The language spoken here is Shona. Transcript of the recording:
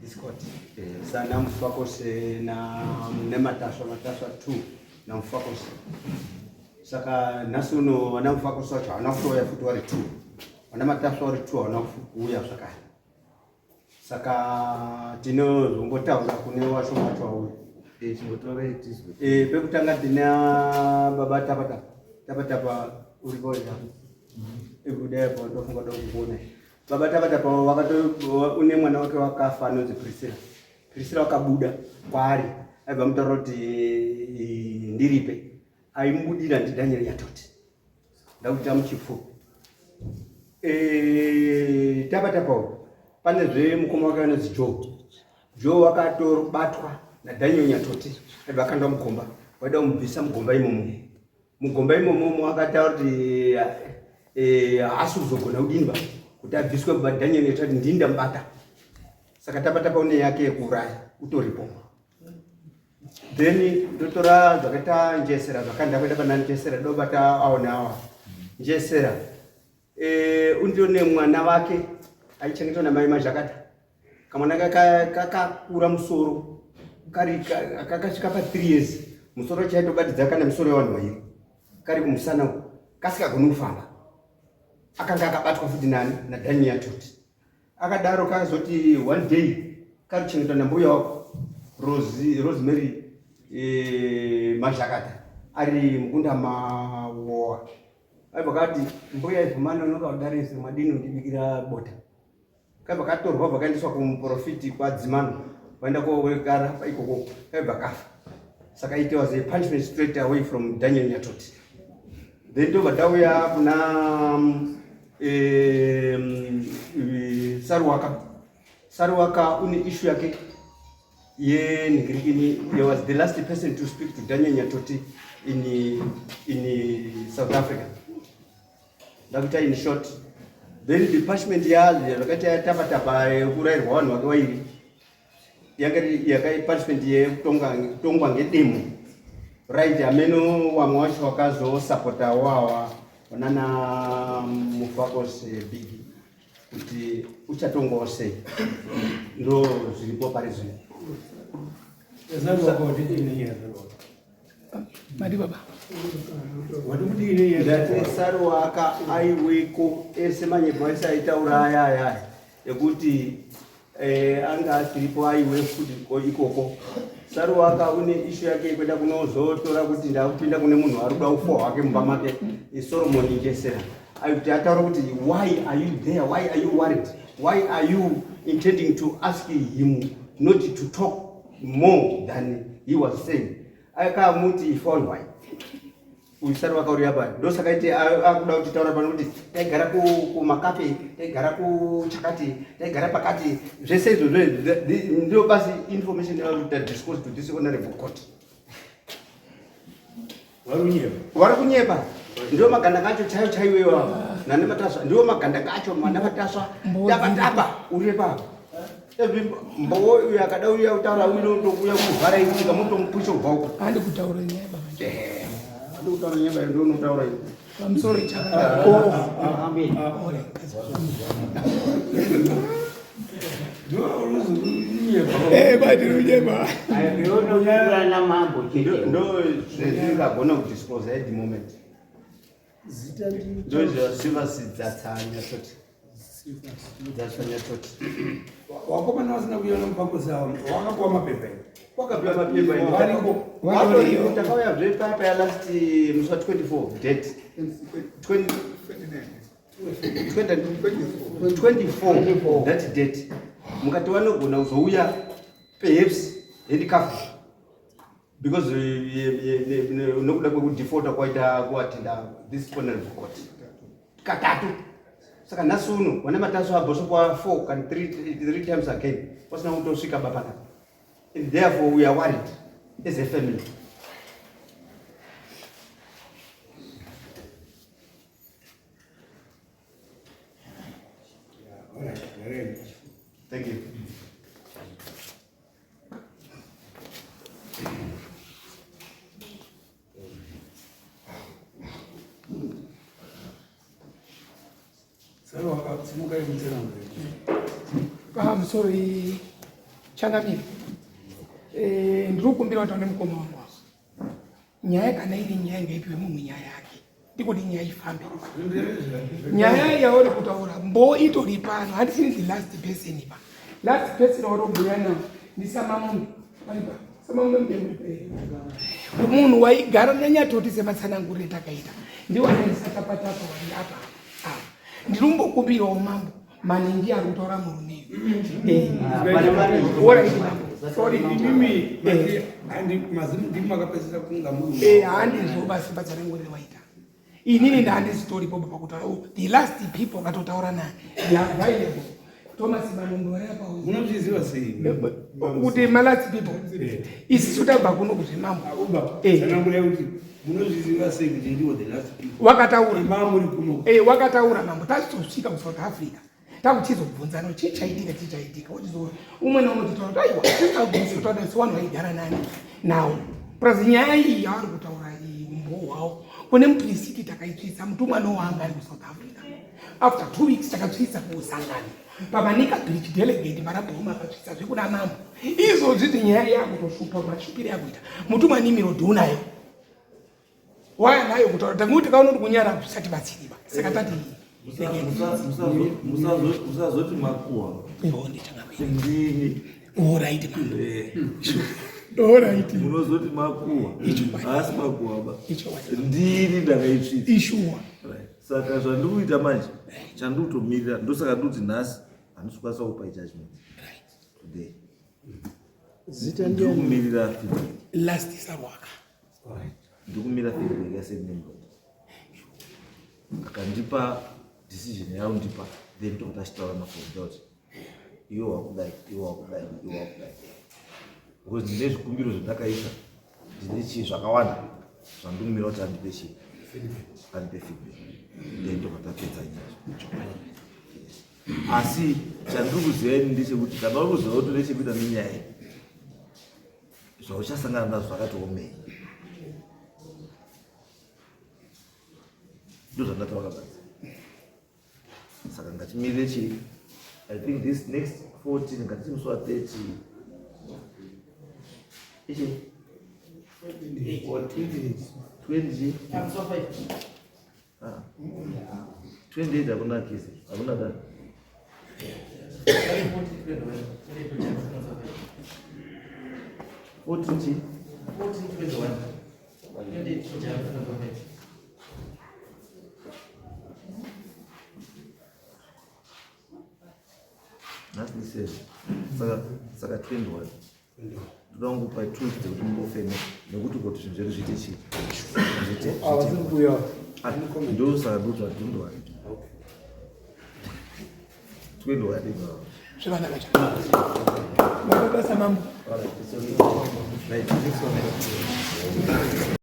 This court. Sana Mufakose na nemataswa mataswa 2 na Mufakose. Saka nhasi uno vana Mufakose vacho havana kutouya futi vari 2. Vana mataswa vari 2 havana kuuya zvakare. Saka tinozongotaura kune wacho wacho auya. Chingotorai tizwe. Pekutanga tina baba Tapatapa. Tapatapa uripo here? Ekudai apo ndofunga ndokukuona. Baba Tapatapa wakato une mwana wake wakafa anonzi Priscilla. Priscilla wakabuda kwaari aibva mutaura kuti ndiripe. Aimubudira ndiDaniel Nyatoti. Ndakuita muchipfupi. Tapatapa uyu pane zve mukoma wake anonzi Joe. Joe wakatobatwa naDaniel Nyatoti aibva akandwa mugomba. Waida kumubvisa mugomba imomo. Mugomba imomo akataura kuti haasi kuzogona kudini ba kuti abviswe kubva Daniel Nyatoti ndini ndamubata. Saka Tapatapa une yake yekuuraya utoripo. Then ndotora zvakaita njesera zvakanda kuenda pana njesera ndobata awo neawa njesera undione mwana wake aichengetwa namai Mazhakata. Kamwana kakakura musoro kari kakasvika pa 3 years musoro chaitobatidza kana misoro yevanhu vairi kari kumusana uku kasikagoni kufamba. Akanga akabatwa futi nani naDaniel Nyatoti. Akadaro kakazoti one day kari kuchengetwa nambuya wako Rosemary Mazhakata ari mukunda mawoa. Aibva kati mbuya izvo manonoka kudarisa madini kundibikira bota. Kaibva katorwa vakaendeswa kumuprofiti kwaDzimano vaenda kogara ikoko kaibva kafa. Saka it was a punishment straight away from Daniel Nyatoti. Then ndobva tauya kuna Saruwaka. Saruwaka une issue yake yenhingirikini. He was the last person to speak to Daniel Nyatoti in South Africa. Ndakuita in short. Then the punishment zvakaita yatapatapa yekurairwa vanhu vake vairi yanga yakai punishment yekutongwa ngedemo. Right, ameno wamwe wacho wakazosapota wawa onana Mufakose Bigi kuti uchatongwawo sei. Ndo zviripo pari zvino. Madi baba. Ndati Saruwaka aiweko ese manyepo ese aitaura aya aya ekuti anga asiripo aiwe futi ikoko. Saruwaka une issue yake yekuenda kunozotora kuti ndakupinda kune munhu ari kuda kufa hwake mumba make Solomon Njesera. Aikuti ataura kuti why are you there? Why are you worried? Why are you intending to ask him not to talk more than he was saying? Akamuti phone why? Uyu Saruwaka uri apa ndosaka ite akuda kuti taura pano kuti taigara kumakape, taigara kuchakati, taigara pakati, zvese izvozvo ndio basi information yakuita disclose to this honorable court. Vari kunyepa. Ndio maganda acho chaiyo chaiyo iwawo. Nane mataswa ndio maganda acho mwana mataswa tapa tapa uri pa. Every mbowo uyu akada uya kutaura uyu ndokuya kuvhara ikuti kamutomupusha kubva uko. Handi kutaura nyaya baba. Handi kutaura nyaya baba ndio unotaura iwe. I'm sorry chakadaro. Amen. Bati unyepa. Ndo zvingagona kudisclose at the moment. Zita ndi Ndo zvasivasidzatsanya toti. Dzatsanya toti. Wakomana vasina kuuya nomufakosi avo wakapuwa mapepa here? Wakapiwa mapepa ende. Variko. Vatoripo. Takauya zve paya paya last musi wa 24 date. 24 that date. Mukati vanogona kuzouya perhaps handcuff because nokuda kwekudefaulta kwaita kuatenda this honorable court katatu. Saka nhasi uno vana Mataso abhosvo kwa 4 kana 3 times again wasina kutosvika bapana. And therefore we are worried as a family. Thank you. Pamusoro Changamire, ndiri kukumbira kuti aone mukoma wangu apo. Nyaya kana iri nyaya ngaipiwe munhu nyaya yake, ndikuti nyaya ifambe. Nyaya yauri kutaura mbo itori pano, handisini the last person pa. Last person warobhuya nawo ndiSamamumbe. Paripa Samamumbe munhu waigara nanyatoti sematsanangurire takaita ndiwo anaisatapatapa wari apa apa. Ndinombokumbirawo mambo maningi ari kutaura murume. Sorry, imimi handi mazimu ndimi makapedzisa kunga muri. Handizvo basi patsanangurire waita. Inini ndaandisitoripo pakutaura. Oh, the last people vakatotaura naye, they are available. Thomas Manombe vari apa. Munozviziva sei? Kuti malast people isisu tabva kuno kuzvimambo. Uba tsanangurai kuti munozviziva sei kuti ndiwo the last people. Wakataura. Mamuri kuno. Wakataura mambo, tazosvika kuSouth Africa takuchizobvunzana chii chaitika, chii chaitika, uchizo umwe naumwe uchitaura kuti aiwa, tisingabvunzi kutaura si vanhu vaigara nani nawo. Plus nyaya iyi yavari kutaura iyi, umbo hwawo kune mupirisiti takaitsvitsa mutumwa nowanga ari kuSouth Africa. After 2 weeks takatsvitsa kusangano pamanika bridge, delegate marabhoma akatsvitsa zvekuna mambo. Izvozvi ti nyaya yakutoshupa mashupiro yakuita mutumwa nimirodi unayo waya nayo kutaura tanguti tikaona kuti kunyara kusatibatsiriba, saka tati Musazoti makuhwa. Iwo ndichangamire. Ndini. Alright mambo, alright. Munozoti makuhwa. Ichokwadi. Haasi makuhwa ba. Ichokwadi. Ndini ndakaitsvitsa. Ishuwa. Right. Saka zvandiri kuita manje, chandiri kutomirira, ndosaka ndikuti nhasi handisi kukwanisa kupa judgment today. Zita Ndiri ndiani? kumirira feedback. Last Sarwaka. Ndiri kumirira feedback yasenimrod. Akandipa decision yaundipa, then tobva tachitaura mafonja kuti iwe wakudai, iwe wakudai, iwe wakudai, because ndine zvikumbiro zvandakaita, ndine chii zvakawanda zvandikumirira kuti andipe chii, andipe feedback, then tobva tapedza nyaya. Asi chandiri kuziva ini ndechekuti kana uri kuziva kuti une chekuita nenyaya iyi, zvauchasangana nazvo zvakati omei. Ndo zvandataura basi. Saka ngatimirire chii, I think this next 14, ngatiti musi wa 30 ichi 20. Ah. 28 hakuna kesi, hakuna dani. 14 chi? 14, 21, 28. Nhasi ndi 7, saka 21 ndoda kungopa 2 weeks dzekuti mumbofeme nekuti kuti zvinhu zvedu zviite chii, zviite. Havasi kuuya. Ah, ndosaka ndikuti 21, 21. Zvakanaka chakanaka, mabasa mambo. All right, it's okay. Right, next one.